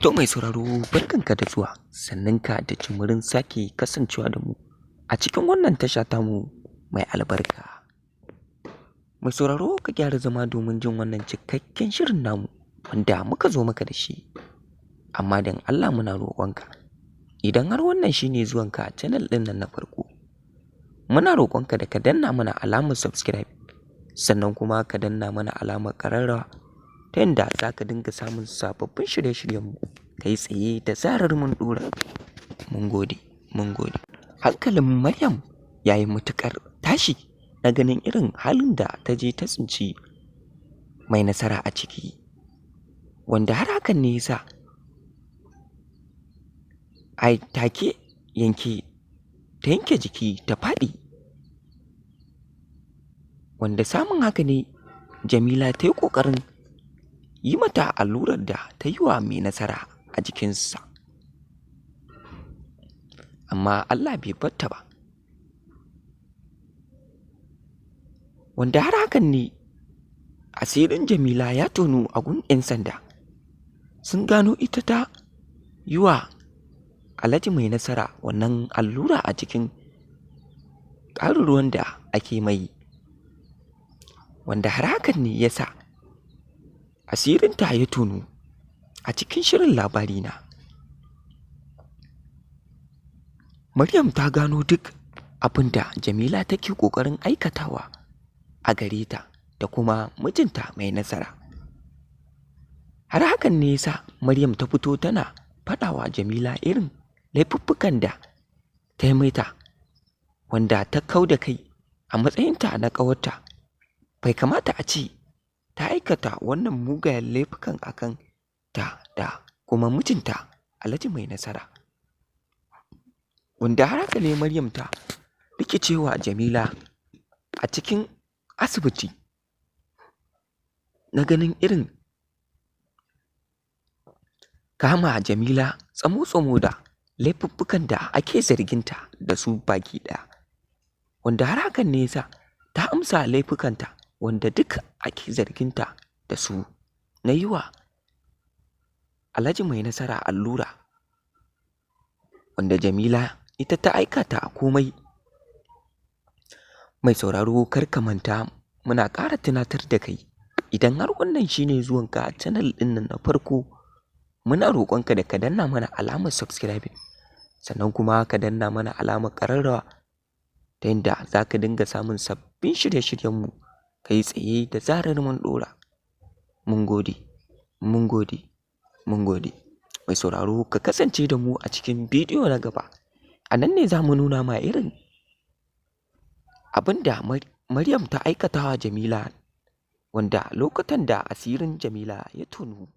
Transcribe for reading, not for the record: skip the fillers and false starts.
To mai sauraro, barkanka da zuwa, sannan ka da jimirin sake kasancewa da mu a cikin wannan tasha tamu mai albarka. Mai sauraro, ka gyara zama domin jin wannan cikakken shirin namu wanda muka zo maka da shi. Amma don Allah muna roƙonka, idan har wannan shine zuwanka a channel ɗin nan na farko, muna roƙonka da ka danna mana alamar subscribe, sannan kuma ka danna mana alamar ƙararrawa ta yanda za ka dinga samun sababbin shirye-shiryenmu kai tsaye da zarar mun ɗora. Mun gode, mun gode. Hankalin Maryam ya yi matuƙar tashi na ganin irin halin da ta je ta tsinci mai nasara a ciki, wanda har hakan ne ya sa a take yanke ta yanke jiki ta faɗi. Wanda samun haka ne Jamila ta yi ƙoƙarin yi mata allurar da ta yi wa mai nasara a jikinsa. Amma Allah bai batta ba. Wanda har hakan ne asirin Jamila ya tonu a gun 'yan sanda. Sun gano ita ta yi wa Alhaji mai nasara wannan allura a cikin ƙarin ruwan da ake mai. Wanda har hakan ne ya sa asirinta ya tonu a cikin shirin Labarina. Maryam ta gano duk abin da Jamila take ƙoƙarin aikatawa a gare ta da kuma mijinta mai nasara. Har hakan ne ya sa Maryam ta fito tana faɗawa Jamila irin laifuffukan da ta yi mata, wanda ta kau da kai a matsayinta na ƙawarta. Bai kamata a ce ta aikata wannan mugayen laifukan a kan ta da kuma mijinta Alhaji mai nasara. Wanda har haka ne Maryam ta rikicewa Jamila a cikin asibiti na ganin irin kama Jamila tsamo-tsamo da laifuffukan da ake zarginta da su baki ɗaya. Wanda har hakan ne ya sa ta amsa laifukanta wanda duk ake zarginta da su na yi wa Alhaji mai nasara allura, wanda Jamila ita ta aikata komai. Mai sauraro, kar ka manta, muna ƙara tunatar da kai, idan har wannan shine zuwanka a channel ɗin nan na farko, muna roƙonka da ka danna mana alamar subscribing, sannan kuma ka danna mana alamar ƙararrawa ta yanda za ka dinga samun sabbin shirye-shiryenmu kai tsaye da zarar mun ɗora. Mun gode, mun gode, mun gode. Mai sauraro, ka kasance da mu a cikin bidiyo na gaba. A nan ne za mu nuna ma irin abin da Maryam ta aikata wa Jamila, wanda lokutan da asirin Jamila ya tonu.